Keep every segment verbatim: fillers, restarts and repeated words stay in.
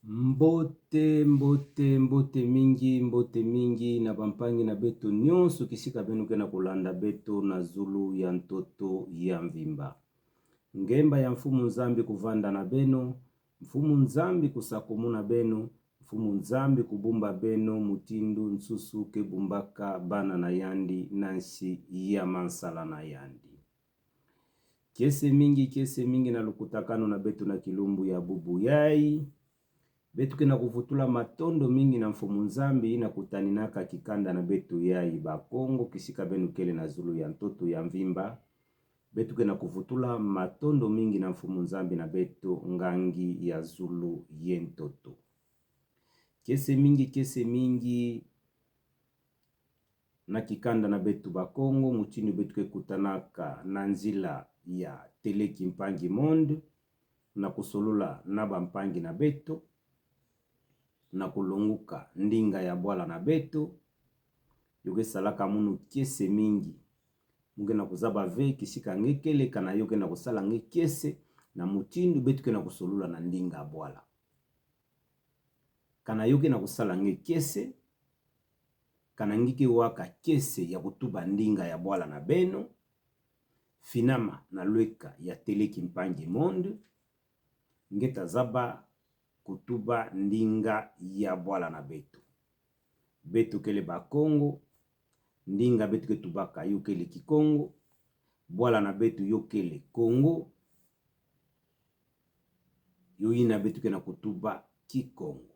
Mbote, mbote, mbote mingi, mbote mingi na bampangi na beto nyonso kisika beno ke na kolanda beto na zulu ya ntoto ya mvimba. Ngemba ya Mfumu Nzambi kuvanda na beno, Mfumu Nzambi kusakumuna beno, Mfumu Nzambi kubumba beno mutindu nsusu ke bumbaka bana na yandi na nsi ya mansala na yandi. Kiese mingi, kiese mingi na lukutakanu na beto na kilumbu ya bubu yai. Beto ke na kuvutula matondo mingi na Mfumu Nzambi yina kutaninaka kikanda na beto yai Bakongo, kisika beno kele na zulu ya ntoto ya mvimba. Beto ke na kuvutula matondo mingi na Mfumu Nzambi na beto, ngangi ya zulu ye ntoto. Kiese mingi, kiese mingi na kikanda na beto Bakongo, mutindu beto ke kutanaka na nzila ya Télé Kimpangi Monde, na kusolola na bampangi na beto, na kulonguka ndinga ya bwala na beto. Yo ke salaka munu kiese mingi. Mu ke na kuzaba ve kisika nge kele, kana yo ke na kusala nge kiese na mutindu beto ke na kusolola na ndinga ya bwala. Kana yo ke na kusala nge kiese, kana nge ke waka kiese ya kutuba ndinga ya bwala na beno, finama na lweka ya Télé Kimpangi Monde, nge ta zaba kutuba ndinga ya bwala na beto. Beto kele Bakongo, ndinga beto ke tubaka yo kele Kikongo, bwala na beto yo kele Kongo, yo yina beto ke na kutuba Kikongo.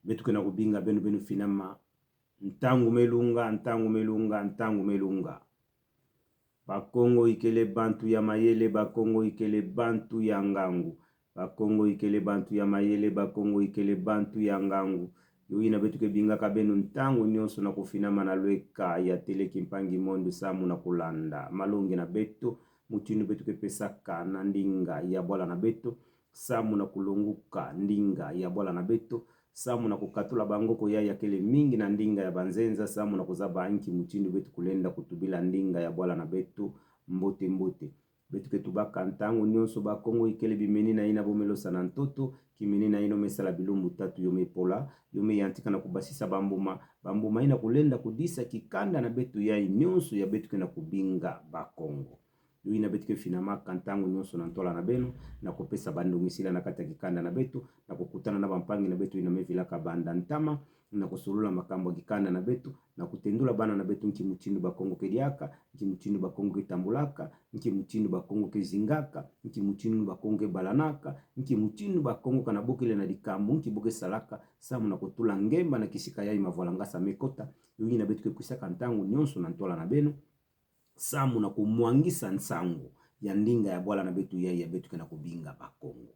Beto ke na kubinga beno, beno finama. Ntangu me lunga, ntangu me lunga, ntangu me lunga. Bakongo ikele bantu ya mayele, Bakongo ikele bantu ya ngangu. Bakongo ikele bantu ya mayele, Bakongo ikele bantu ya ngangu. Yo yina beto ke bingaka beno ntangu nyonso na kufinama na lweka ya Télé Kimpangi Monde samu na kulanda malongi na beto, mutindu beto ke pesaka na ndinga ya bwala na beto, samu na kulonguka ndinga ya bwala na beto, samu na kukatula bangoko ya ya kele mingi na ndinga ya banzenza, samu na kuzaba nki mutindu beto kulenda kutubila ndinga ya bwala na beto mbote mbote. Beto ke tubaka ntangu nyonso Bakongo ikele bimenina yina bo me losa na ntoto, kimenina yina yo me sala bilumbu tatu yo me pola, yo me yantika na kubasisa bambuma, bambuma yina kulenda kudisa kikanda na beto yai nyonso ya beto ke na kubinga Bakongo. Yo yina beto ke finamaka ntangu nyonso na ntwala na beno, na kupesa bandungisila na kati ya kikanda na beto, na kukutana na bampangi na beto yina me vilaka banda ntama, na kusolola makambu ya kikanda na beto, na kutendula bana na beto nki mutindu Bakongo ke diaka, nki mutindu Bakongo ke tambulaka, nki mutindu Bakongo ke zingaka, nki mutindu Bakongo ke balanaka, nki mutindu Bakongo kana bo kele na dikambu, nki bo ke salaka, samu na kutula ngemba na kisika yai mavwalangasa me kota. Yo yina beto ke kwisaka ntangu nyonso na ntwala na beno, samu na kumwangisa nsangu ya ndinga ya bwala na beto yai ya beto ke na kubinga Bakongo.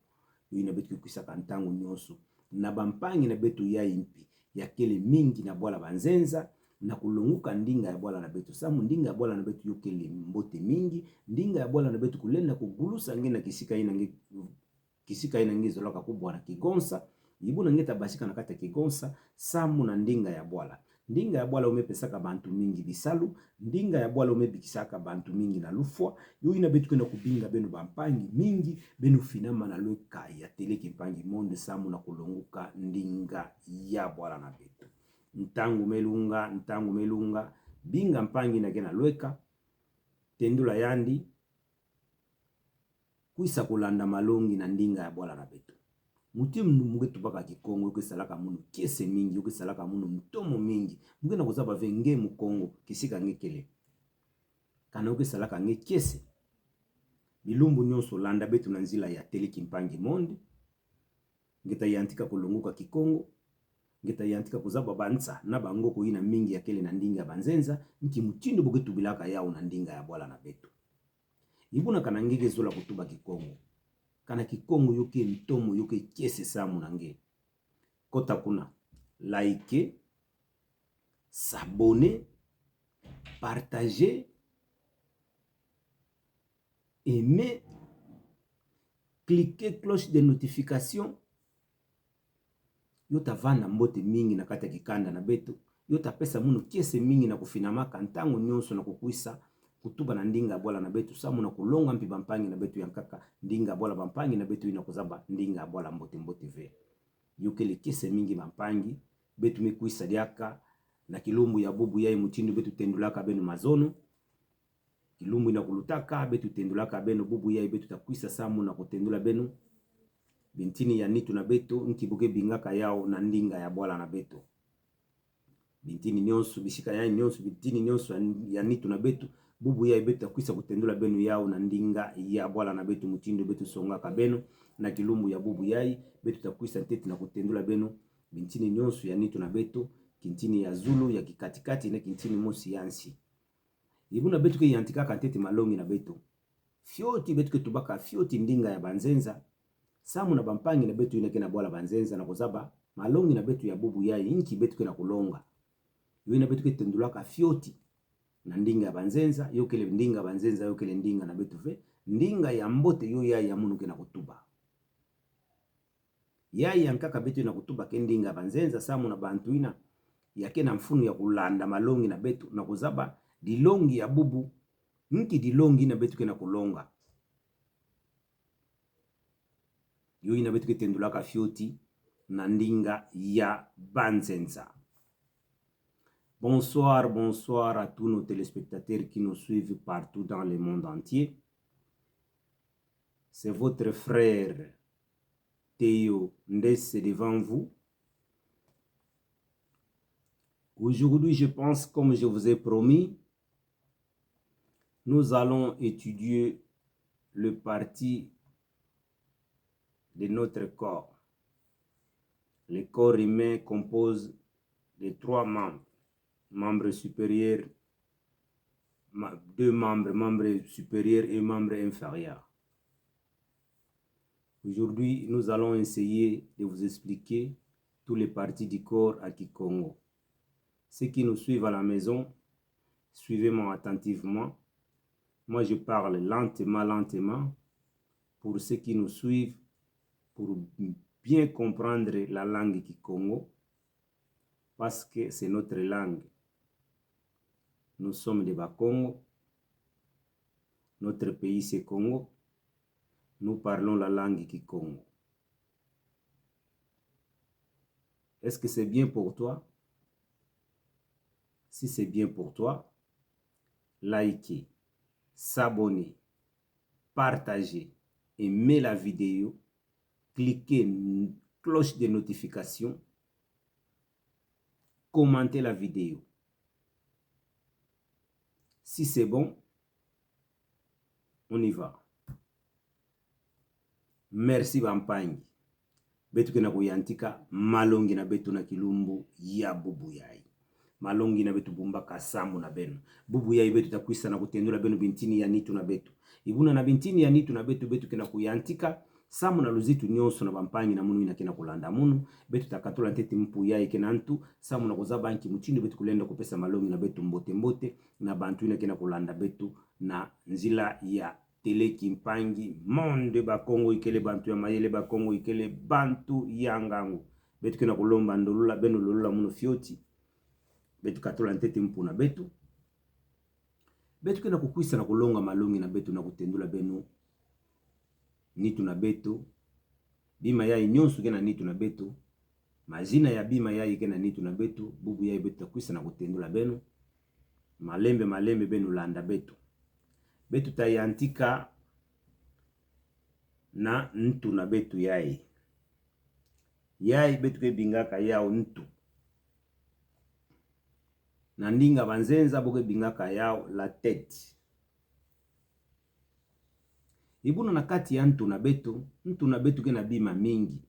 Yo yina beto ke kwisaka ntangu nyonso na bampangi na beto yai mpi ya kele mingi na bwala banzenza, na kulonguka ndinga ya bwala na beto, samu ndinga ya bwala na beto yo kele mbote mingi, ndinga ya bwala na beto kulenda kugulusa nge na kisika yina nge kisika yina nge zolaka kubwana kigonsa, ibuna nge ta basika na kati ya kigonsa, samu na ndinga ya bwala. Ndinga ya bwala yo me pesaka bantu mingi bisalu, ndinga ya bwala yo me bikisaka bantu mingi na lufwa. Yo yina beto ke na kubinga beno bampangi mingi, beno finama na lweka ya Télé Kimpangi Monde samu na kulonguka ndinga ya bwala na beto. Ntangu me lunga, ntangu me lunga, binga mpangi na ke na lweka, tendula yandi, kwisa kulanda malongi na ndinga ya bwala na beto. Mutindu mu ke tubaka Kikongo, yo ke salaka munu kiese mingi, yo ke salaka munu ntomo mingi. Mu ke na kuzaba ve nge Mukongo, kisika nge kele. Kana yo ke salaka nge kiese. Bilumbu nyonso landa beto na nzila ya Télé Kimpangi Monde. Nge ta yantika kulonguka Kikongo. Nge ta yantika kuzaba bansa na bangoko yina mingi ya kele na ndinga ya banzenza, nki mutindu bo ke tubilaka yau na ndinga ya bwala na beto. Ibuna kana nge ke zola kutuba Kikongo, kana Kikongo yo ke ntomo, yo ke kiese samu na nge, kota kuna, like, s'abonner, partager, aimer, cliquer cloche de notification. Yo ta vanda mbote mingi na kati ya kikanda na beto. Yo ta pesa munu kiese mingi na kufinamaka ntangu nyonso na kukwisa kutuba na ndinga ya bwala na beto, samu na kulonga mpi bampangi na beto ya nkaka ndinga ya bwala, bampangi na beto ina kuzaba ndinga ya bwala mbote mbote ve. Yo kele kiese mingi bampangi, beto me kwisa diaka na kilumbu ya bubu yai mutindu beto tendulaka beno mazono. Kilumbu ina kulutaka, beto tendulaka beno bubu yai, beto ta kwisa samu na kutendula beno bintini ya nitu na beto, nki bo ke bingaka yau na ndinga ya bwala na beto. Bintini nyonso, bisika yai nyonso, bintini nyonso ya, ya nitu na beto, bubu yai beto ta kwisa kutendula beno yau na ndinga ya bwala na beto, mutindu beto songaka beno na kilumbu ya bubu yai, beto ta kwisa ntete na kutendula beno bintini nyonso ya nitu na beto, kintini ya zulu, ya kikatikati, na kintini mosi ya nsi. Ebuna beto ke yantikaka ntete malongi na beto fioti, beto ke tubaka fioti ndinga ya banzenza, samu na bampangi na beto ina ke na bwala banzenza na kuzaba malongi na beto ya bubu yai, nki beto ke na kulonga. Yo ina beto ke tendulaka fioti na ndinga ya banzenza, yo kele ndinga ya banzenza, yo kele ndinga na beto ve, ndinga ya mbote yo yai ya munu ke na kutuba. Yai ya nkaka beto ina kutuba ke ndinga ya banzenza, samu na bantu ina ya ke na mfunu ya kulanda malongi na beto na kuzaba dilongi ya bubu, nki dilongi ina beto ke na kulonga. Yo ina beto ke tendulaka fioti na ndinga ya banzenza. Bonsoir, bonsoir à tous nos téléspectateurs qui nous suivent partout dans le monde entier. C'est votre frère Théo Ndesse devant vous. Aujourd'hui, je pense, comme je vous ai promis, nous allons étudier le parti de notre corps. Le corps humain compose de trois membres, membre supérieur, ma-, deux membres, membre supérieur et membre inférieur. Aujourd'hui, nous allons essayer de vous expliquer tous les parties du corps en kikongo. Ceux qui nous suivent à la maison, suivez-moi attentivement. Moi, je parle lentement, lentement, pour ceux qui nous suivent, pour bien comprendre la langue kikongo, parce que c'est notre langue. Nous sommes des Bakongo. Notre pays, c'est Congo. Nous parlons la langue kikongo. Est-ce que c'est bien pour toi ? Si c'est bien pour toi, likez, s'abonnez, partagez, aimez la vidéo, cliquez n-, cloche de notification, commentez la vidéo. Si c'est bon, on y va. Merci bampangi. Beto ke na kuyantika malongi na beto na kilumbu ya bubu yai. Malongi na beto bumbaka samu na beno. Bubu yai beto ta kwisa na kutendula beno bintini ya nitu na beto. Ebuna na bintini ya nitu na beto, beto ke na kuyantika samu na luzitu nyonso na bampangi na munu ina ke na kulanda munu. Beto ta katula ntete mpu yai ke na ntu, samu na kuzaba nki mutindu beto kulenda kupesa malongi na beto mbote mbote na bantu ina ke na kulanda beto na nzila ya télé kimpangi. Monde Bakongo ikele bantu ya mayele, Bakongo ikele bantu ya ngangu. Beto ke na kulomba ndolula, beno lolula munu fioti. Beto katula ntete mpu na beto. Beto ke na kukwisa na kulonga malongi na beto na kutendula beno nitu na beto. Bima yai nyonso ke na nitu na beto. Mazina ya bima yai ke na nitu na beto, bubu yai beto ta kwisa na kutendula beno. Malembe, malembe, beno landa beto. Beto ta yantika na ntu na beto yai. Yai beto ke bingaka yau ntu. Na ndinga banzenza bo ke bingaka yau la tête. Ebuna na kati ya ntu na beto, ntu na beto ke na bima mingi.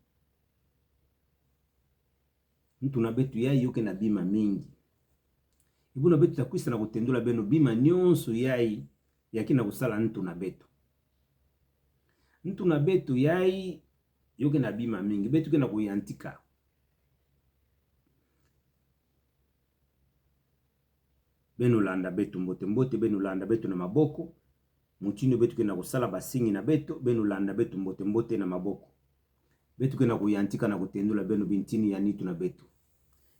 Ntu na beto yai yo ke na bima mingi. Ebuna beto ta kwisa na kutendula beno bima nyonso yai ya ke na kusala ntu na beto. Ntu na beto yai yo ke na bima mingi. Beto ke na kuyantika. Beno landa beto mbote mbote, beno landa beto na maboko. Mutindu beto ke na kusala basingi na beto, beno landa beto mbote mbote na maboko. Beto ke na kuyantika na kutendula beno bintini ya nitu na beto.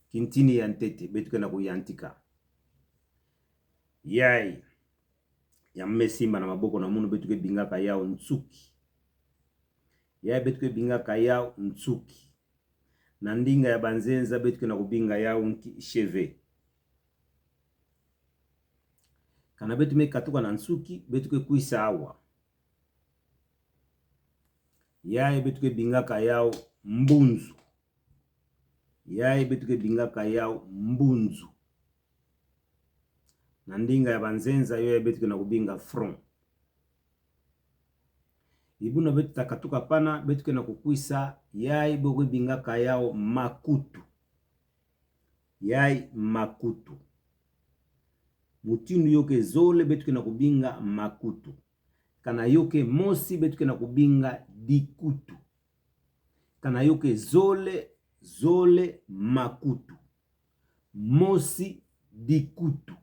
Kintini ya ntete, beto ke na kuyantika. Yai. ya mme simba na maboko na munu, beto ke bingaka yau nsuki. Yayi beto ke bingaka yau nsuki. Na ndinga ya banzenza beto ke na kubinga yau nki, cheveux. Kana beto me katuka na nsuki, beto ke kwisa awa. Yayi beto ke bingaka yau mbunzu. Yayi beto ke bingaka yau mbunzu. Na ndinga ya banzenza, yoyo beto ke na kubinga front. Ibuna beto ta katuka pana, beto ke na kukwisa yayi bo ke bingaka yau makutu. Yayi makutu. Mutindu yo ke zole, beto ke na kubinga makutu. Kana yo ke mosi, beto ke na kubinga dikutu. Kana yo ke zole, zole makutu. Mosi, dikutu.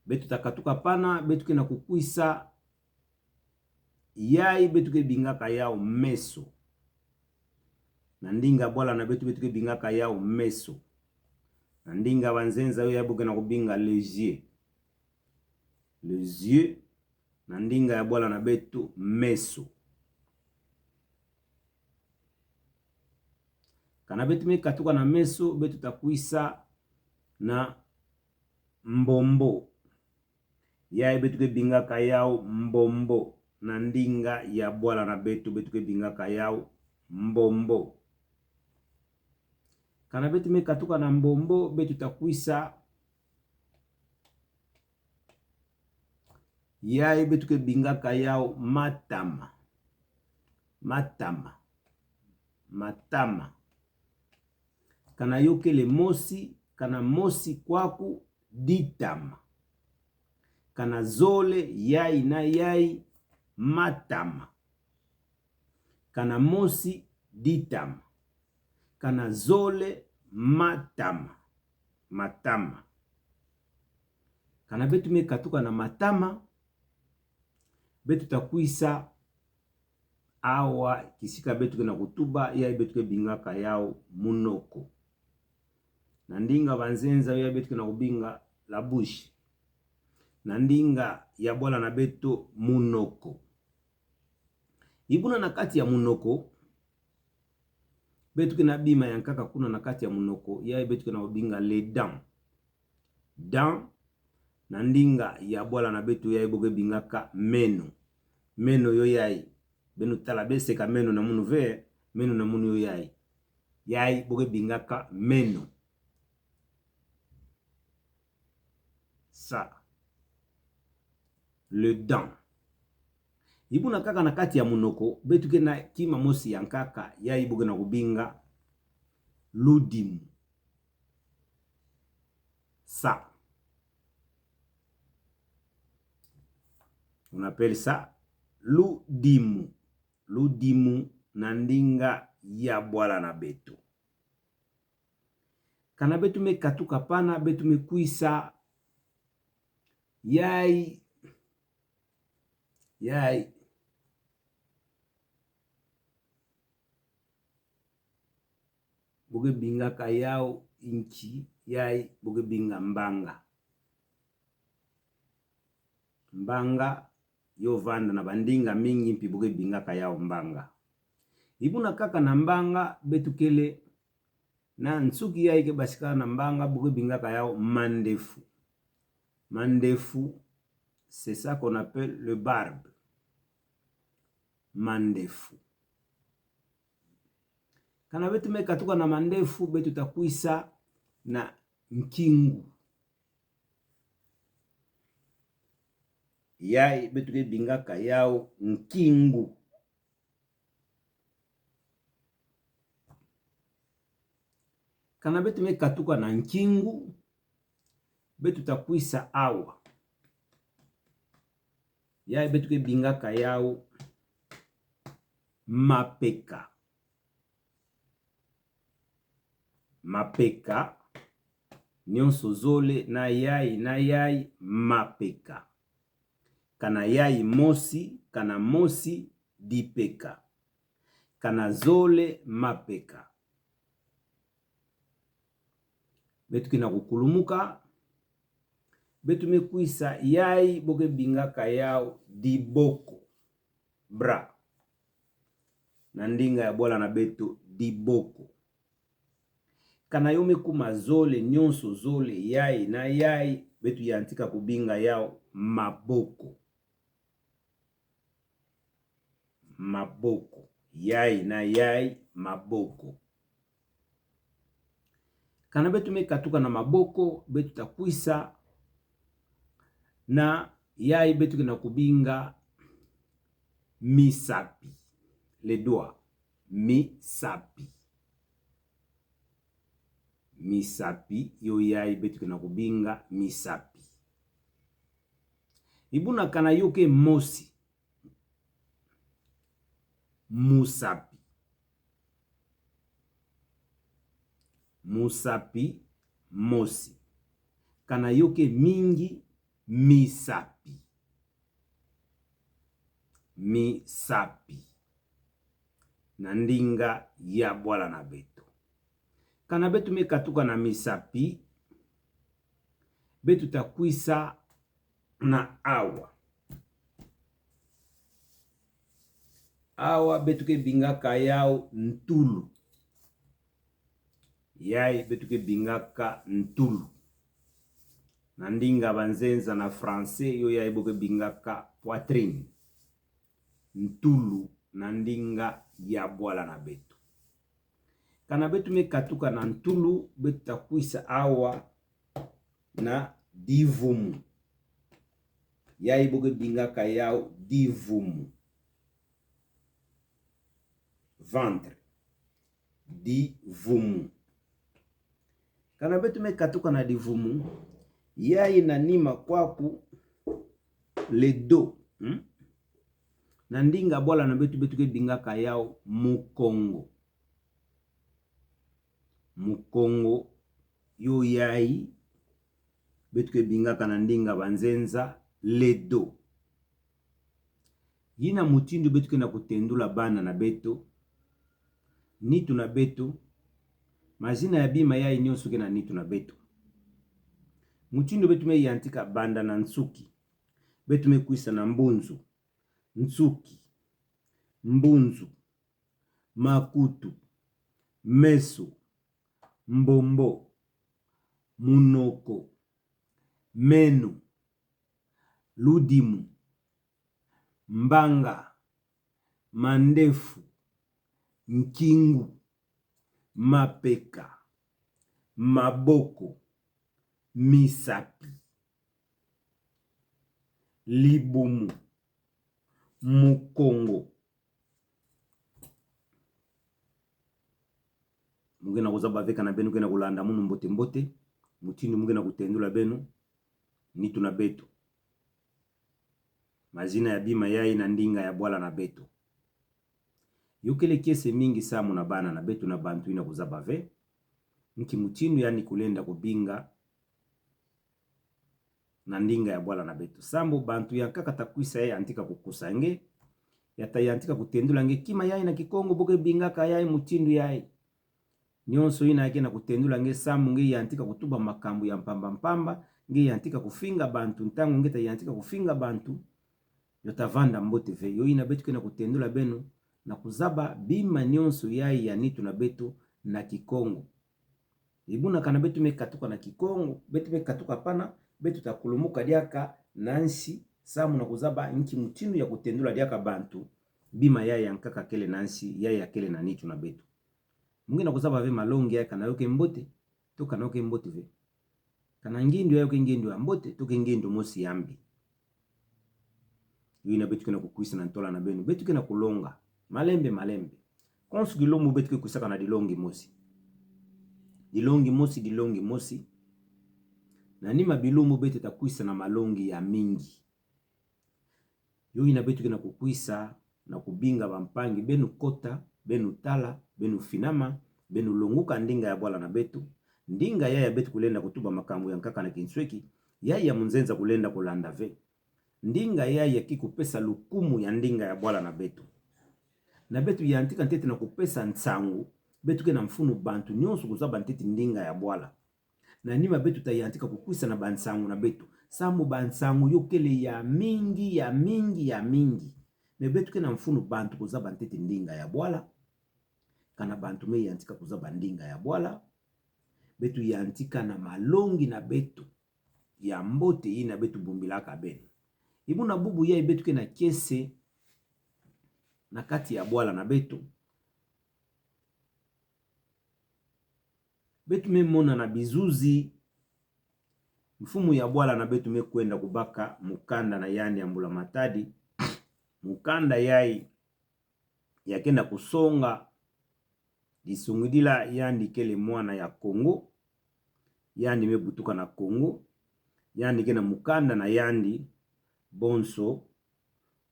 Beto ta katuka pana, beto ke na kukwisa yayi beto ke bingaka yau meso. Na ndinga bwala na beto, beto ke bingaka yau meso. Na ndinga banzenza, yoyo bo ke na kubinga les yeux. Les yeux, na ndinga ya bwala na beto, meso. Kana beto me katuka na meso, beto ta kwisa na mbombo. Yayi beto ke bingaka yau mbombo. Na ndinga ya bwala na beto, beto ke bingaka yau mbombo. Kana beto me katuka na mbombo, beto ta kwisa yayi beto ke bingaka yau matama. Matama. Matama. Kana yo kele mosi, kana mosi kwaku, ditama. Kana zole, yayi na yayi, matama. Kana mosi, ditama. Kana zole, matama. Matama. Kana beto me katuka na matama, beto ta kwisa awa kisika beto ke na kutuba, yayi beto ke bingaka yau munoko. Na ndinga banzenza, yayi beto ke na kubinga la bouche. Na ndinga ya bwala na beto, munoko. Ibuna na kati ya munoko, beto ke na bima ya nkaka kuna na kati ya munoko, yayi beto ke na kubinga les dents. Dents, na ndinga ya bwala na beto, yayi bo ke bingaka meno. Meno yo yayi. Beno tala be seka meno na munu ve, meno na munu yo yayi. Yayi bo ke bingaka meno. Sa. Les dents. Ibuna kaka na kati ya munoko, beto ke na kima mosi ya nkaka, yayi bo ke na kubinga ludimu. Sa. On appelle ça ludimu. Ludimu na ndinga ya bwala na beto. Kana beto me katuka pana, beto me kwisa yayi, yayi bo ke bingaka yau nki, yayi bo ke binga mbanga. Mbanga yo vanda na bandinga mingi, mpi bo ke bingaka yau mbanga. Ibuna kaka na mbanga, beto kele na nsuki yayi ke basika na mbanga, bo ke bingaka yau mandefu. Mandefu, c'est ça qu'on appelle le barbe. Mandefu. Kana beto me katuka na mandefu, beto ta kwisa na nkingu. Yayi beto ke bingaka yau nkingu. Kana beto me katuka na nkingu, beto ta kwisa awa. Yayi beto ke bingaka yau mapeka. Mapeka. Nyonso zole na yayi na yayi, mapeka. Kana yayi mosi, kana mosi dipeka. Kana zole mapeka. Beto ke na kukulumuka. beto me kwisa yai bo ke bingaka yau diboko. Bras. Na ndinga ya bwala na beto, diboko. Kana yo me kuma zole, nyonso zole, yai na yai, beto yantika kubinga yau maboko. Maboko. Yai na yai, maboko. Kana beto me katuka na maboko, beto ta kwisa na yai beto ke na kubinga misapi. Les doigts. Misapi. Misapi, yo yai beto ke na kubinga misapi. Ibuna kana yo ke mosi. Musapi. Musapi, mosi. Kana yo ke mingi, misapi. Misapi. Na ndinga ya bwala na beto. Kana beto me katuka na misapi, beto ta kwisa na awa. Awa beto ke bingaka yau ntulu. Yai beto ke bingaka ntulu. Na ndinga banzenza na français, yo yai bo ke bingaka poitrine. Ntulu na ndinga ya bwala na beto. Kana beto me katuka na ntulu, beto ta kwisa awa na divumu. Yai bo ke bingaka yau divumu. Ventre. Divumu. Kana beto me katuka na divumu, yai na nima kwaku, le dos, hmm? Na ndinga bwala na beto, beto ke bingaka yau mukongo. Mukongo, yo yai beto ke bingaka na ndinga banzenza le dos. Yina mutindu beto ke na kutendula bana na beto, nitu na beto, mazina ya bima yai nyonso ke na nitu na beto. Mutindu beto me yantika banda na nsuki, beto me kwisa na mbunzu, nsuki, mbunzu, makutu, meso, mbombo, munoko, meno, ludimu, mbanga, mandefu, nkingu, mapeka, maboko, misapi, libumu, mukongo. Mu ke na kuzaba ve kana beno ke na kulanda munu mbote-mbote, mutindu mu ke na kutendula beno, nitu na beto. Mazina ya bima yai na ndinga ya bwala na beto. Yo kele kiese mingi samu na bana na beto na bantu yina kuzaba ve nki mutindu yandi kulenda kubinga na ndinga ya bwala na beto. Sambu bantu yankaka ta kwisa ya yantika kukusa nge, ya ta yantika kutendula nge kima yai na Kikongo bo ke bingaka yai mutindu yai. Nyonso yina ya ke na kutendula nge samu nge yantika kutuba makambu ya mpamba-mpamba, nge yantika kufinga bantu, ntangu nge ta yantika kufinga bantu, yo ta vanda mbote ve. Yo yina beto ke na kutendula beno, na kuzaba bima nyonso yai ya nitu na beto na Kikongo. Ibuna kana beto me katuka na Kikongo, beto me katuka pana, beto ta kulumuka diaka na nsi, samu na kuzaba nki mutindu ya kutendula diaka bantu bima yai yankaka kele na nsi, yai ya kele na nitu na beto. Mu nge na kuzaba ve malongi yai kana yo ke mbote, to kana yo ke mbote ve. Kana ngindu yai yo ke ngindu ya mbote, to ke ngindu mosi ya mbi. Yo yina beto ke na kukwisa na ntola na beno, beto ke na kulonga malembe-malembe. Konso kilumbu beto ke kwisaka na dilongi mosi. Dilongi mosi, dilongi mosi. Na nima bilumbu beto ta kwisa na malongi ya mingi. Yo yina beto ke na kukwisa na kubinga bampangi, beno kota, beno tala, beno finama, beno longuka ndinga ya bwala na beto. Ndinga yai ya beto kulenda kutuba makambu yankaka na kinsweki, yai ya munzenza kulenda kulanda ve. Ndinga yai ya ke kupesa lukumu ya ndinga ya bwala na beto. Na beto yantika ntete na kupesa nsangu, beto ke na mfunu bantu nyonso kuzaba ntete ndinga ya bwala. Na nima beto ta yantika kukwisa na bansangu na beto. Sambu bansangu yo kele ya mingi, ya mingi, ya mingi. Me beto ke na mfunu bantu kuzaba ntete ndinga ya bwala. Kana bantu me yantika kuzaba ndinga ya bwala. Beto yantika na malongi na beto ya mbote yina beto bumbilaka beno. Ibu na bubu yayi beto ke na kiese na kati ya bwala na beto. Beto me mona na bizuzi, mfumu ya bwala na beto me kwenda kubaka mukanda na yandi ya mbula matadi. Mukanda yayi ya ke na kusonga disongidila yandi kele mwana ya Kongo, yandi me butuka na Kongo, yandi ke na mukanda na yandi, bonso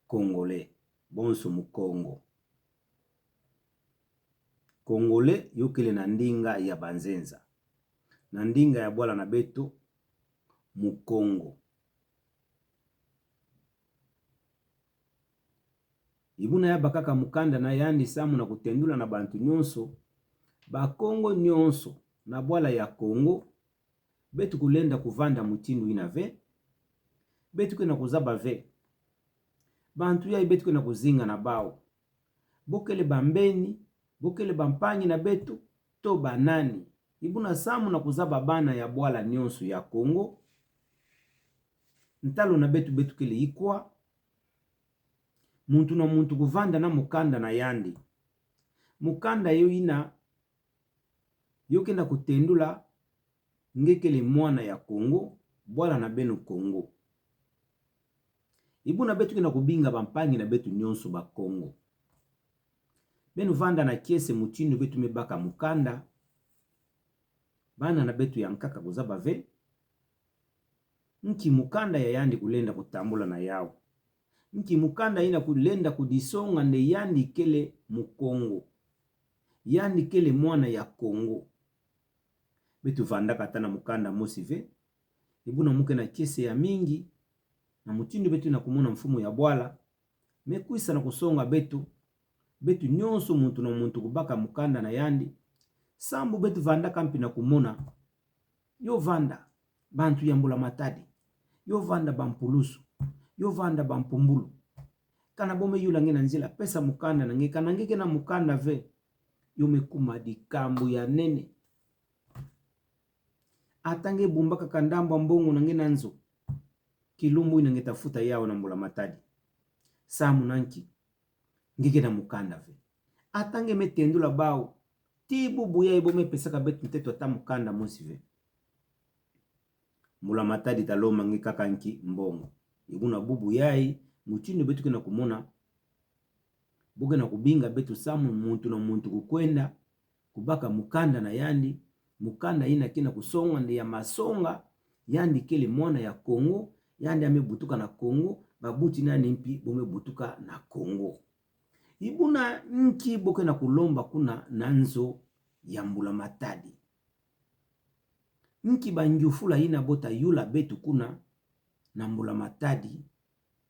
Congolais, bonso Mukongo. Congolais yo kele na ndinga ya banzenza. Na ndinga ya bwala na beto, Mukongo. Ibu na ya bakaka mukanda na yandi samu na kutendula na bantu nyonso, Bakongo nyonso na bwala ya Kongo, beto kulenda kuvanda mutindu yina ve. Beto ke na kuzaba ve bantu yayi beto ke na kuzinga na bawu, bo kele bambeni, bo kele bampangi na beto, to banani. Ibu na samu na kuzaba bana ya bwala nyonso ya Kongo, ntalu na beto, beto kele ikwa. Muntu na muntu kuvanda na mukanda na yandi. Mukanda yo yina yo ke na kutendula nge kele mwana ya Kongo, bwala na beno Kongo. Ibu na beto ke na kubinga bampangi na beto nyonso Bakongo. Beno vanda na kiese mutindu beto me baka mukanda. Bana na beto ya nkaka kuzaba ve nki mukanda ya yandi kulenda kutambula na yawu. Nki mukanda yina kulenda kudisonga nde yandi kele Mukongo, yandi kele mwana ya Kongo. Beto vandaka ata na mukanda mosi ve. Ibu na mu ke na kiese ya mingi, na mutindu beto na kumona mfumu ya bwala me kwisa na kusonga beto, beto nyonso muntu na muntu kubaka mukanda na yandi. Sambu beto vandaka mpi na kumona, yo vanda bantu ya mbula matadi, yo vanda bampulusu, yo vanda bampumbulu. Kana bo me yula nge na nzila, pesa mukanda na nge. Kana nge ke na mukanda ve, yo me kuma dikambu ya nene. Ata nge bumbakaka ndambu ya mbongo na nge na nzo, kilumbu yina nge ta futa yawu na mbula matadi. Samu na nki? Nge ke na mukanda ve. Ata nge me tendula bawu, ti bubu yayi bo me pesaka beto ntetwa ata mukanda mosi ve. Mbula matadi ta lomba nge kaka nki? Mbongo. Ibu na bubu yayi, mutindu beto ke na kumona, bo ke na kubinga beto samu muntu na muntu kukwenda kubaka mukanda na yandi, mukanda yina ke na kusonga nde ya masonga, yandi kele mwana ya Kongo, yandi ya me butuka na Kongo, babuti na yandi mpi bo me butuka na Kongo. Ibu na nki bo ke na kulomba kuna na nzo ya mbula matadi? Nki bangyufula yina bo ta yula beto kuna na mbula matadi,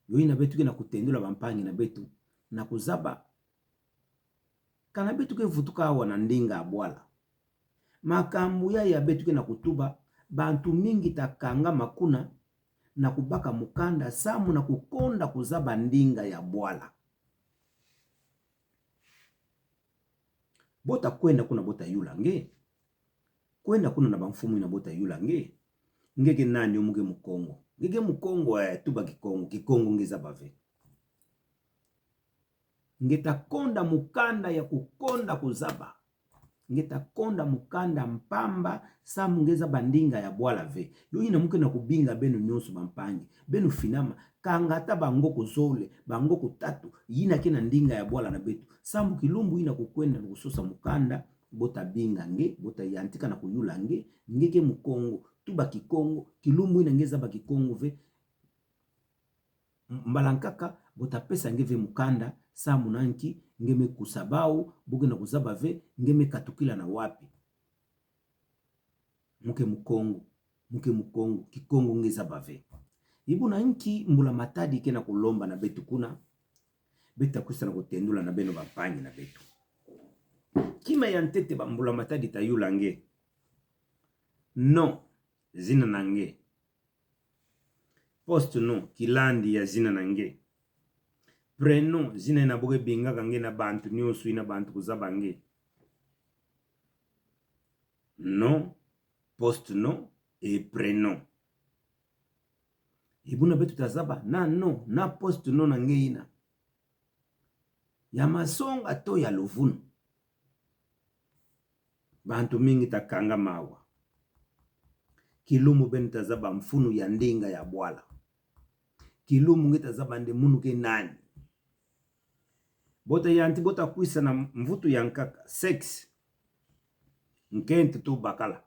yo yina beto ke na kutendula bampangi na beto, na kuzaba kana beto ke vutuka awa na ndinga ya bwala, makambu yayi ya beto ke na kutuba, bantu mingi ta kangama kuna na kubaka mukanda samu na kukonda kuzaba ndinga ya bwala. Bo ta kwenda kuna bo ta yula nge. Kwenda kuna na bamfumu yina bo ta yula nge. Nge ke nani? Yo mu ke Mukongo. Nge ke Mukongo, eh, tuba Kikongo. Kikongo nge zaba ve. Nge ta konda mukanda ya kukonda kuzaba. Nge ta konda mukanda mpamba, samu nge zaba ndinga ya bwala ve. Yo yina mu ke na kubinga beno nyonso bampangi. Beno finama, kangata bangogo zole, bangogo tatu, yina ke na ndinga ya bwala na beto. Samu kilumbu yina kukwenda na kusosa mukanda, bo ta binga nge, bo ta yantika na kuyula nge, nge ke Mukongo, tuba Kikongo, kilumbu yina nge zaba Kikongo ve, mbala nkaka bo ta pesa nge ve mukanda, samu na nki? Nge me kusa bawu, bo ke na kuzaba ve nge me katukila na wapi. Mu ke Mukongo, mu ke Mukongo, Kikongo nge zaba ve. Ibu na nki mbula matadi ke na kulomba na beto kuna, beto ta kwisa na kutendula na beno bampangi na beto. Kima ya ntete ba mbula matadi ta yula nge: non, zina na nge. Post nom, kilandi ya zina na nge. Prenom, zina ina bo ke bingaka nge na bantu nyonso, ina bantu kuzaba nge. Nom, post nom, et prenom. Ebuna beto ta zaba na nom, na post nom na nge ina. Ya masonga to ya luvunu. Bantu mingi ta kanga mawa. Kilumbu beno ta zaba mfunu ya ndinga ya bwala. Kilumbu nge ta zaba nde munu ke nani. Bo ta yanti, bo ta kwisa na mvutu ya nkaka, sexe. Nkento to bakala.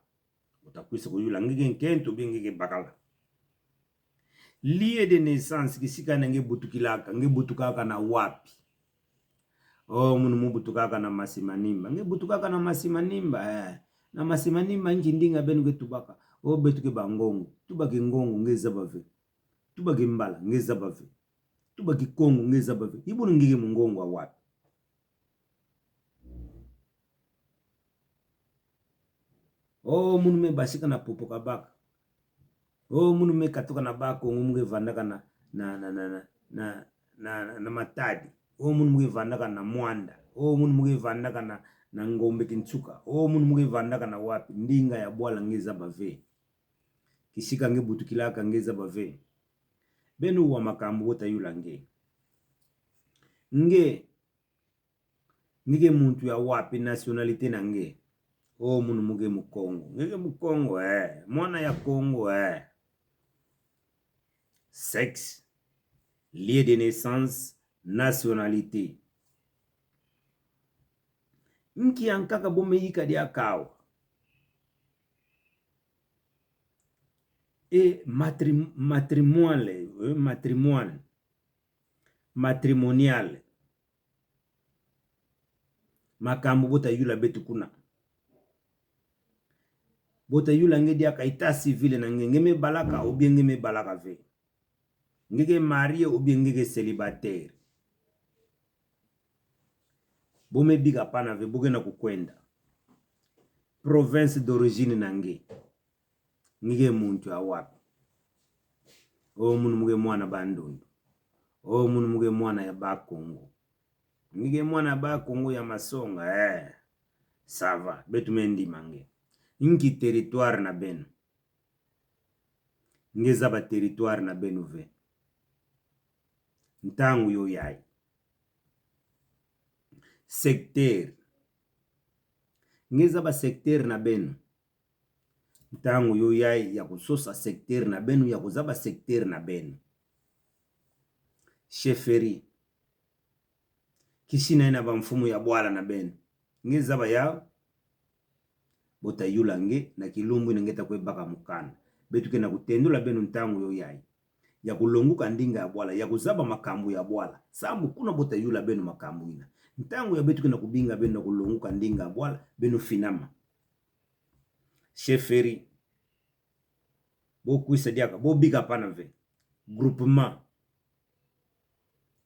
Bo ta kwisa kuyula nge ke nkento, bi nge ke bakala. Lieu de naissance, kisika ina nge butukilaka, nge butukaka na wapi? O, munu mu butukaka na Masimanimba. Nge butukaka na Masimanimba, eh. Na Masimanimba nki ndinga beno ke tubaka? O, beto ke Bangongo. Tuba Kingongo, nge zaba ve. Tuba Kimbala, nge zaba ve. Tuba Kikongo, nge zaba ve. Ebunu nge ke Mungongo wa wapi? O, munu me basika na Popokabaka. O, munu me katuka na Bakongo, mu ke vandaka na, na, na Matadi. O, munu mu ke vandaka na Muanda. O, munu mu ke vandaka na, na Ngombe Kinsuka. O, munu mu ke vandaka na wapi? Ndinga ya bwala nge zaba ve. Kisika nge butukilaka nge zaba ve. Beno wa makambu bo ta yula nge. Nge, nge ke muntu ya wapi, nationalité na nge? O, munu mu ke Mukongo. Nge ke Mukongo, eh. Mwana ya Kongo, eh. Sexe, lieu de naissance, nationalité. Nki ya nkaka bo me yika diaka awa? E matri-, matrimoine, eh, matrimoine, matrimonial. Makambu bo ta yula beto kuna. Bo ta yula nge diaka état civil na nge, nge me balaka, ou bien nge me balaka ve. Nge ke marié, ou bien nge ke célibataire. Bo me bika pana ve, bo ke na kukwenda. Province d'origine na nge. Nge ke muntu ya wapi? O, munu mu ke mwana Bandundu. O, munu mu ke mwana ya Bakongo. Nge ke mwana Bakongo ya masonga, eh. Ça va, beto me ndima nge. Nki territoire na beno? Nge zaba territoire na beno ve. Ntangu yo yayi. Secteur. Nge zaba secteur na beno. Ntangu yo yayi ya kusosa secteur na beno, ya kuzaba secteur na beno. Chefferie. Kisina ina bamfumu ya bwala na beno. Nge zaba yau? Bo ta yula nge na kilumbu ina nge ta kwe baka mukanda. Beto ke na kutendula beno ntangu yo yayi. Ya kulonguka ndinga ya bwala, ya kuzaba makambu ya bwala. Sambu kuna bo ta yula beno makambu ina. Ntangu ya beto ke na kubinga beno na kulonguka ndinga ya bwala, beno finama. Chefferie. Bo kwisa diaka, bo bika pana ve. Groupement.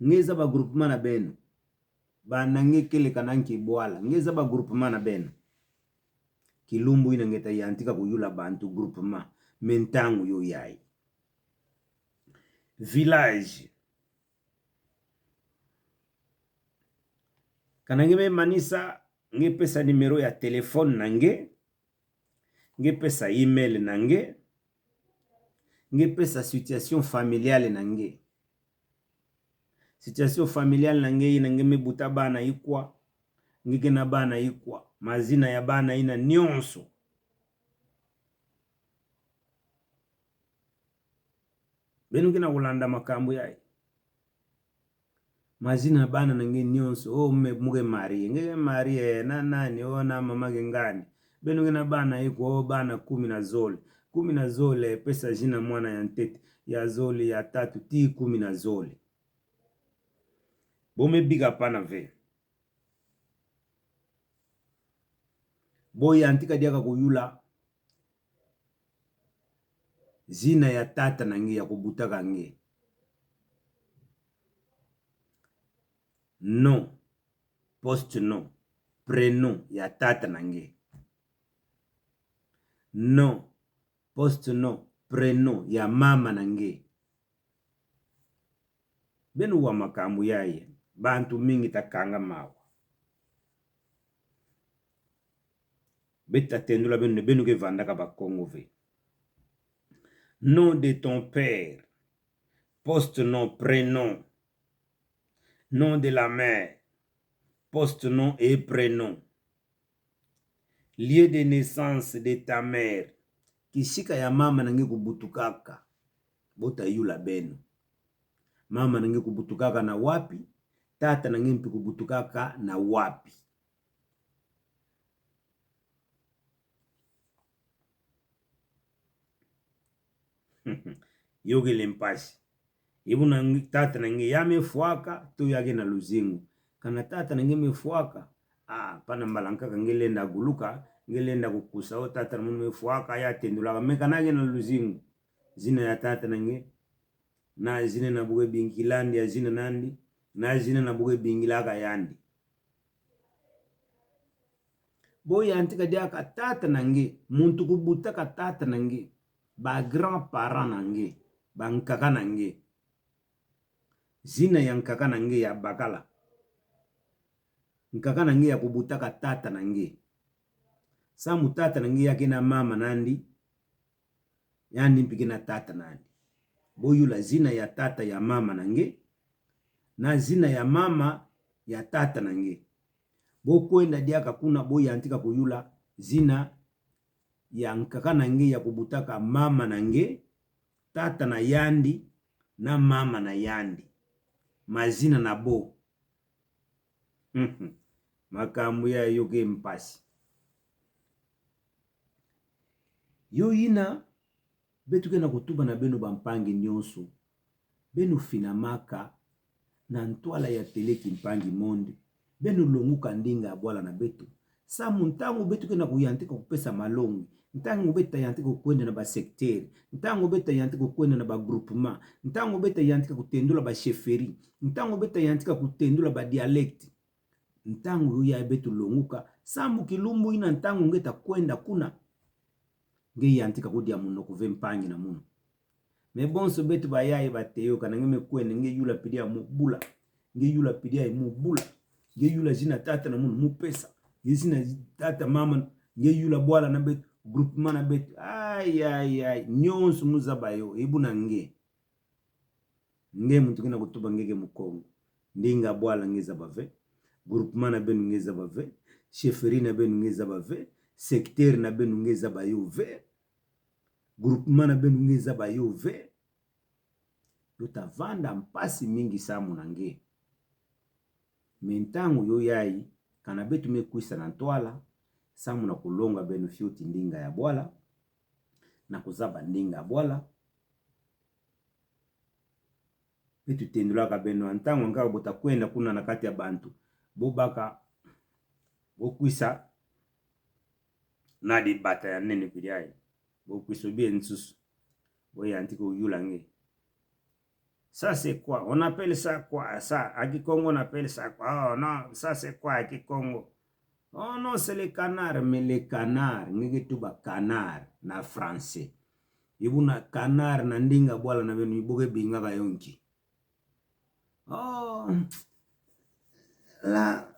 Nge zaba groupement na beno. Bana nge kele kana nki bwala. Nge zaba groupement na beno. Kilumbu ina nge ta yantika kuyula bantu groupement. Me ntangu yo yayi. Village. Kana nge me manisa, nge pesa numéro ya téléphone na nge, nge pesa email na nge, nge pesa situation familiale na nge. Situation familiale na nge ina nge me buta bana ikwa, nge ke na bana ikwa, mazina ya bana ina nyonso. Beno ke na kulanda makambu yayi. Mazina bana na nge nyonso, o, me, mu ke marié. Nge ke marié na nani? O, na mama Kingandi. Beno ke na bana ikwa? O, bana kumi na zole. Kumi na zole, pesa zina mwana ya ntete. Ya zole, ya tatu, tii kumi na zole. Bo me bika pana ve. Bo yantika diaka kuyula zina ya tata na nge ya kubutaka nge. Nom, post nom, prenom ya tata na nge. Nom, post nom, prenom ya mama na nge. Beno wa makambu yayi, bantu mingi ta kanga mawa. Beto ta tendula beno, beno ke vandaka Bakongo ve. Nom de ton père, post-nom, prénom. Nom de la mère, post-nom et prénom. Lieu de naissance de ta mère. Kisika ya mama na nge kubutukaka. Bota yula beno. Mama na nge kubutukaka na wapi? Tata na nge mpi kubutukaka na wapi? Yo kele mpasi. Ebuna nge, tata na nge ya mefwaka, to ya ke na luzingu. Kana tata na nge mefwaka, ah, pana mbala nkaka nge lenda guluka, nge lenda kukusa, o tata na munu mefwaka, ya tendulaka, me kana ke na luzingu. Zina ya tata na nge, na zina na bu ke bingilandi ya zina nandi, na zina na bu ke bingilaka yandi. Bo yantika diaka tata na nge, muntu kubutaka tata na nge, ba grand-parent na nge, ba nkaka na nge. Zina ya nkaka na nge ya bakala. Nkaka na nge ya kubutaka tata na nge. Samu tata na nge ya ke na mama nandi, yandi mpi ke na tata nandi. Bo yula zina ya tata ya mama na nge, na zina ya mama ya tata na nge. Bo kwenda diaka kuna bo yantika kuyula zina ya nkaka na nge ya kubutaka mama na nge, tata na yandi, na mama na yandi. Mazina na bo. Mhm. Makambu yayi yo ke mpasi. Yo yina, beto ke na kutuba na beno bampangi nyonso. Beno finamaka na ntwala ya tele kimpangi monde. Beno longuka ndinga ya bwala na beto. Samu ntangu beto ke na kuyantika kupesa malongi, ntangu beto ta yantika kukwenda na ba secteur, ntangu beto ta yantika kukwenda na ba groupement, ntangu beto ta yantika kutendula ba chefferie, ntangu beto ta yantika kutendula ba dialecte, ntangu yo ya beto longuka, samu kilumbu yina ntangu nge ta kwenda kuna, nge yantika kudia munoko ve mpangi na munu. Me bonso beto bayayi bateyo, kana nge me kwenda, nge yula pidi ya mu bula. Nge yula pidi ya mu bula. Nge yula zina tata na munu mu pesa. Nge zina tata mama, nge yula bwala na beto, groupement na beto. Ai, ai, ai. Nyonso mu zaba yo, ebuna nge. Nge muntu ke na kutuba nge ke Mukongo. Ndinga bwala nge zaba ve. Groupement na beno nge zaba ve. Chefferie na beno nge zaba ve. Secteur na beno nge zaba yo ve. Groupement na beno nge zaba yo ve. Yo ta vanda mpasi mingi samu na nge. Me ntangu yo yayi, kana beto me kwisa na ntwala, samu na kulonga beno fioti ndinga ya bwala, na kuzaba ndinga ya bwala. Beto tendulaka beno, ntangu nkaka bo ta kwenda kuna na kati ya bantu, bo baka, bo kwisa na dibata ya nene pili yayi. Bo kwisa obie nsusu. Bo yantika kuyula nge. Ça c'est quoi? On appelle ça quoi? Ça, à Kikongo, on appelle ça quoi? Oh non, ça c'est quoi à Kikongo? Oh non, c'est le canard, mais le canard, nge ke tuba canard na français. Ebuna canard na ndinga bwala na beno, bo ke bingaka yo nki? Oh, là,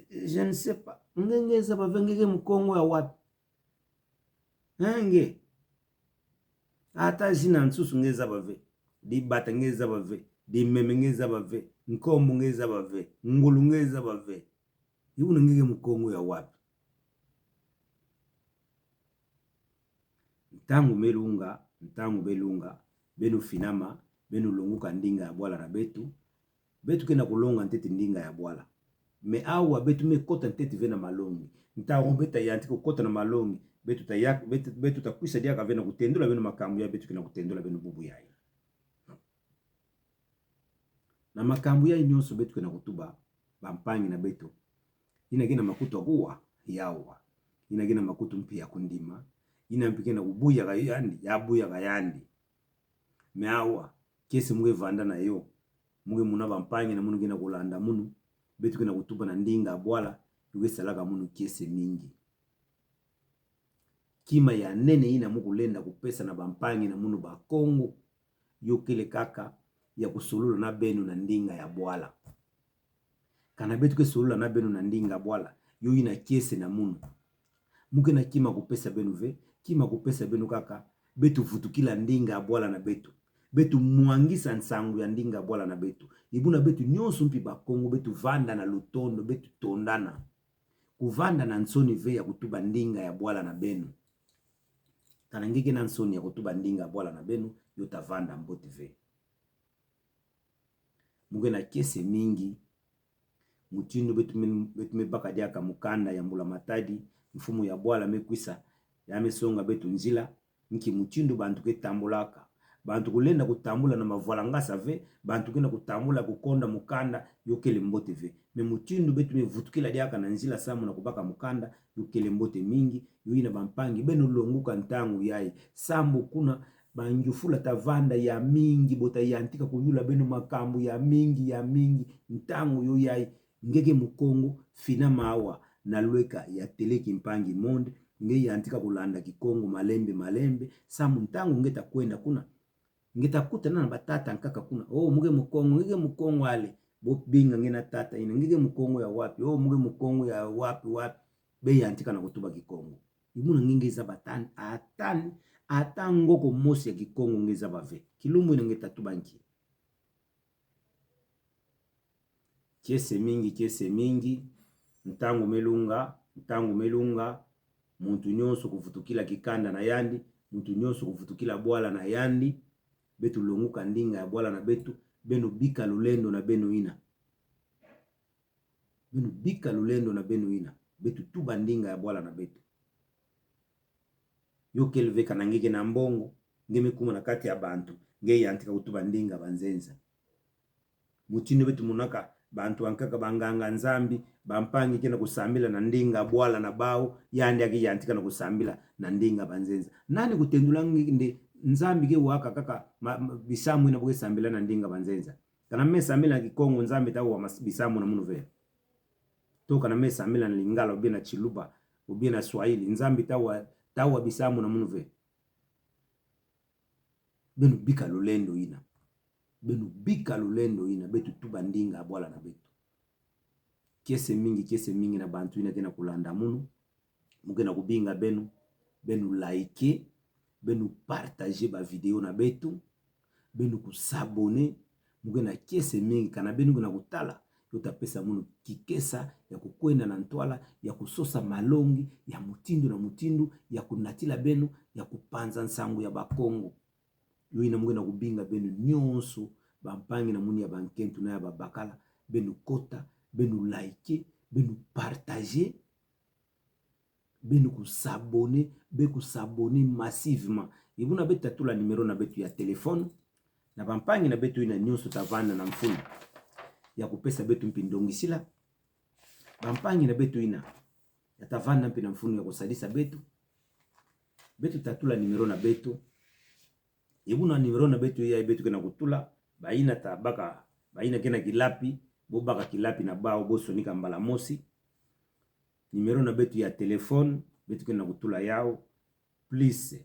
je ne sais pas. Nge, nge zaba ve, nge ke Mukongo ya wapi? Eh, nge. Ata zina nsusu nge zaba ve. Dibata nge zaba ve. Dimeme nge zaba ve. Nkombo nge zaba ve. Ngulu nge zaba ve. Ebuna nge ke Mukongo ya wapi? Ntangu me lunga, ntangu me lunga, beno finama, beno longuka ndinga ya bwala na beto. Beto ke na kulonga ntete ndinga ya bwala. Mais awa beto me kota ntete ve na malongi. Ntangu beto ta yantika kukota na malongi, beto ta ya-, beto, beto ta kwisa diaka ve na kutendula beno makambu ya beto ke na kutendula beno bubu yayi. Na makambu yayi nyonso beto ke na kutuba, bampangi na beto. Yina ke na makutu ya kuwa, ya wa. Yina ke na makutu mpi ya kundima. Yina mpi ke na kubuya ka yandi, ya buya ka yandi. Mais awa, kiese mu ke vanda na yo. Mu ke mona bampangi na munu ke na kulanda munu. Beto ke na kutuba na ndinga ya bwala, yo ke salaka munu kiese mingi. Kima ya nene yina mu kulenda kupesa na bampangi na munu Bakongo, yo kele kaka ya kusolola na beno na ndinga ya bwala. Kana beto ke solola na beno na ndinga bwala, yo ina kiese na munu. Mu ke na kima kupesa beno ve, kima kupesa beno kaka, beto vutukila ndinga bwala na beto. Beto mwangisa nsangu ya ndinga bwala na beto. Ebuna beto nyonso mpi Bakongo, beto vanda na lutondo, beto tondana. Kuvanda na nsoni ve ya kutuba ndinga ya bwala na beno. Kana nge ke na nsoni ya kutuba ndinga ya bwala na beno, yo ta vanda mbote ve. Mu ke na kiese mingi, mutindu beto me, beto me baka diaka mukanda ya Mbula Matadi, mfumu ya bwala me kwisa, ya me songa beto nzila, nki mutindu bantu ke tambulaka. Bantu kulenda kutambula na mavwalangasa ve, bantu ke na kutambula kukonda mukanda, yo kele mbote ve. Mais mutindu beto me vutukila diaka na nzila samu na kubaka mukanda, yo kele mbote mingi, yo ina bampangi, beno longuka ntangu yayi. Sambu kuna, bangyufula ta vanda ya mingi, bo ta yantika kuyula beno makambu ya mingi, ya mingi, ntangu yo yayi. Nge ke Mukongo, fina mawa na lweka ya Télé Kimpangi Monde, nge yantika kulanda Kikongo malembe malembe, samu ntangu nge ta kwenda kuna, nge ta kutana na batata nkaka kuna. Oh, mu ke Mukongo, nge ke Mukongo ale. Bo binga nge na tata ina, nge ke Mukongo ya wapi? Oh, mu ke Mukongo ya wapi, wapi? Be yantika na kutuba Kikongo. Ebuna nge nge zaba ata, ata, ata ngoko mosi ya Kikongo nge zaba ve. Kilumbu ina nge ta tuba nki? Kiese mingi, kiese mingi, ntangu me lunga, ntangu me lunga, muntu nyonso kuvutukila kikanda na yandi, muntu nyonso kuvutukila bwala na yandi, beto longuka ndinga ya bwala na beto, beno bika lulendo na beno ina. Beno bika lulendo na beno ina, beto tuba ndinga ya bwala na beto. Yo kele ve kana nge ke na mbongo, nge me kuma na kati ya bantu, nge yantika kutuba ndinga banzenza. Mutindu beto monaka, bantu bankaka banganga-Nzambi, bampangi ke na kusambila na ndinga bwala na bawu, yandi ake yantika na kusambila na ndinga banzenza. Nani kutendula nge nde Nzambi ke waka kaka ma, ma, bisamu ina bu ke sambila na ndinga banzenza? Kana me sambila na Kikongo, Nzambi ta wa mas-, bisamu na munu ve? To kana me sambila na Lingala, ou bien na Tshiluba, ou bien na Swahili, Nzambi ta wa, ta wa bisamu na munu ve? Beno bika lulendo ina. Beno bika lulendo ina, beto tuba ndinga ya bwala na beto. Kiese mingi, kiese mingi na bantu ina ke na kulanda munu. Mu ke na kubinga beno, beno like, beno partage ba vidéo na beto, beno ku s'abonner, mu ke na kiese mingi, kana beno ke na kutala, yo ta pesa munu kikesa ya kukwenda na ntwala, ya kusosa malongi ya mutindu na mutindu, ya kunatila beno, ya kupanza nsangu ya Bakongo. Yo ina mu ke na kubinga beno nyonso, bampangi na munu ya bankento na ya babakala, beno kota, beno like, beno partage, beno ku s'abonner, be ku s'abonner massivement. Ebuna beto ta tula numéro na beto ya téléphone, na bampangi na beto ina nyonso ta vanda na mfunu ya kupesa beto mpi ndongisila. Bampangi na beto ina ya ta vanda mpi na mfunu ya kusadisa beto, beto ta tula numéro na beto. Ebuna numéro na beto yayi beto ke na kutula, bayina ta baka, bayina ke na kilapi, bo baka kilapi na bawu, bo sonika mbala mosi. Numéro na beto ya téléphone, beto ke na kutula yawu, plus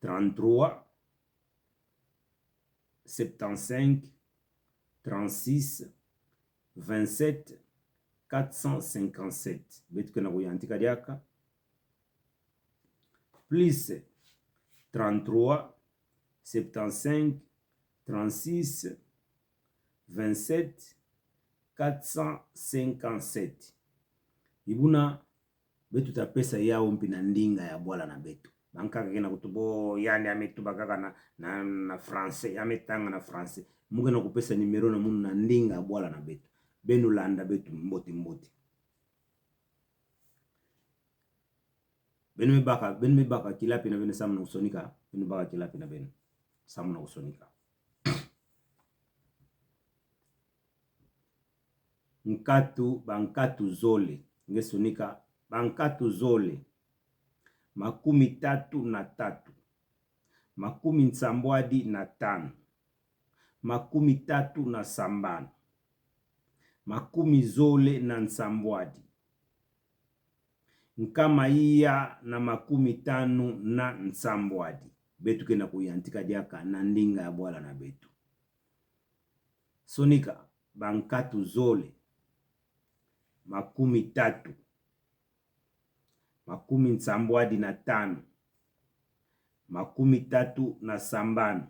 trente-trois, septante-cinq, trente-six, vingt-sept, quatre cent cinquante-sept. Beto ke na kuyantika diaka. Plus trente-trois, septante-cinq, trente-six, vingt-sept, quatre cent cinquante-sept. Ebuna beto ta pesa yawu mpi na ndinga ya bwala na beto. Bankaka ke na kutuba, oh, yandi ya me tuba kaka na, na, na français, ya me tanga na français. Mu ke na kupesa numéro na munu na ndinga ya bwala na beto. Beno landa beto mbote mbote. Beno me baka, beno me baka kilapi na beno samu na kusonika, beno baka kilapi na beno samu na kusonika. Nkatu, bankatu zole, nge sonika, bankatu zole, makumi tatu na tatu, makumi nsambwadi na tanu, makumi tatu na sambanu, makumi zole na nsambwadi, nkama iya na makumi tanu na nsambwadi. Beto ke na kuyantika diaka na ndinga ya bwala na beto. Sonika, bankatu zole, makumi tatu, makumi nsambwadi na tanu, makumi tatu na sambanu,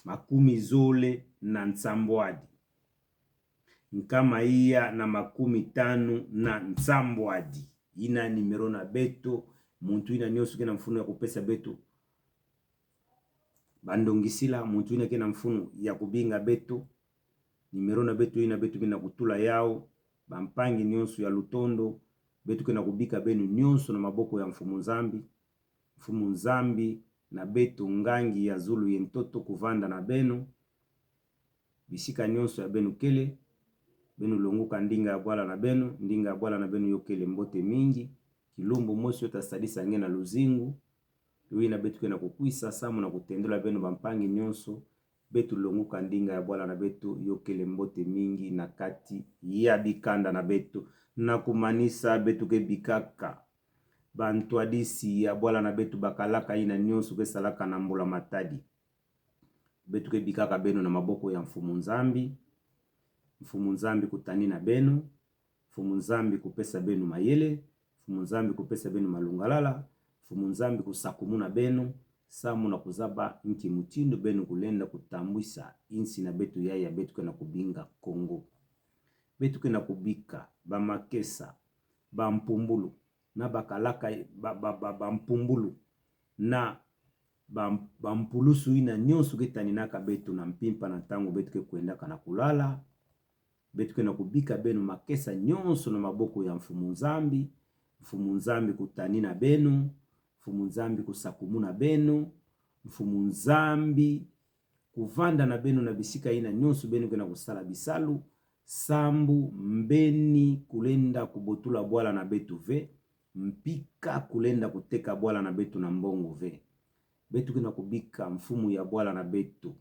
makumi zole na nsambwadi, nkama iya na makumi tanu na nsambwadi. Yina numéro na beto, muntu yina nyonso ke na mfunu ya kupesa beto bandongisila, muntu yina ke na mfunu ya kubinga beto, numéro na beto yina beto ke na kutula yawu. Bampangi nyonso ya lutondo, beto ke na kubika beno nyonso na maboko ya Mfumu Nzambi. Mfumu Nzambi na beto, ngangi ya zulu ye ntoto, kuvanda na beno bisika nyonso ya beno kele. Beno longuka ndinga ya bwala na beno, ndinga ya bwala na beno yo kele mbote mingi. Kilumbu mosi yo ta sadisa nge na luzingu. Yo yina beto ke na kukwisa samu na kutendula beno bampangi nyonso. Beto longuka ndinga ya bwala na beto yo kele mbote mingi na kati ya bikanda na beto. Na kumanisa, beto ke bikaka bantwadisi ya bwala na beto bakalaka yina nyonso ke salaka na mbula-matadi. Beto ke bikaka beno na maboko ya Mfumu Nzambi. Mfumu Nzambi kutanina beno. Mfumu Nzambi kupesa beno mayele. Mfumu Nzambi kupesa beno malungalala. Mfumu Nzambi kusakumuna beno samu na kuzaba nki mutindu beno kulenda kutambwisa insi na beto yayi ya beto ke na kubinga Kongo. Beto ke na kubika bamakesa, bampumbulu, na bakalaka ba, ba, ba, bampumbulu, na ba, bampulusu yina nyonso ke taninaka beto na mpimpa na ntangu beto ke kwendaka na kulala. Beto ke na kubika beno makesa nyonso na maboko ya Mfumu Nzambi. Mfumu Nzambi kutanina beno. Mfumu Nzambi kusakumuna beno. Mfumu Nzambi kuvanda na beno na bisika yina nyonso beno ke na kusala bisalu. Sambu mbeni kulenda kubotula bwala na beto ve, mpika kulenda kuteka bwala na beto na mbongo ve. Beto ke na kubika mfumu ya bwala na beto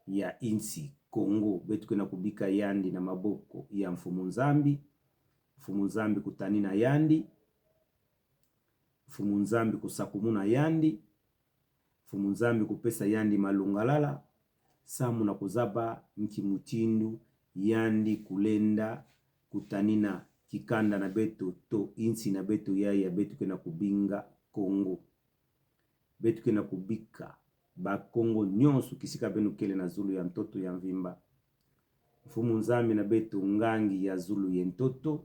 ya insi Kongo, beto ke na kubika yandi na maboko ya Mfumu Nzambi. Mfumu Nzambi kutanina yandi. Mfumu Nzambi kusakumuna yandi. Mfumu Nzambi kupesa yandi malungalala samu na kuzaba nki mutindu yandi kulenda kutanina kikanda na beto to insi na beto yayi ya beto ke na kubinga Kongo. Beto ke na kubika Bakongo nyonso kisika beno kele na zulu ya ntoto ya mvimba. Mfumu Nzambi na beto, ngangi ya zulu ye ntoto.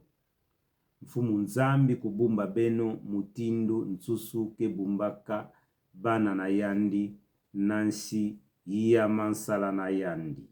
Mfumu Nzambi kubumba beno mutindu nsusu ke bumbaka bana na yandi na nsi ya mansala na yandi.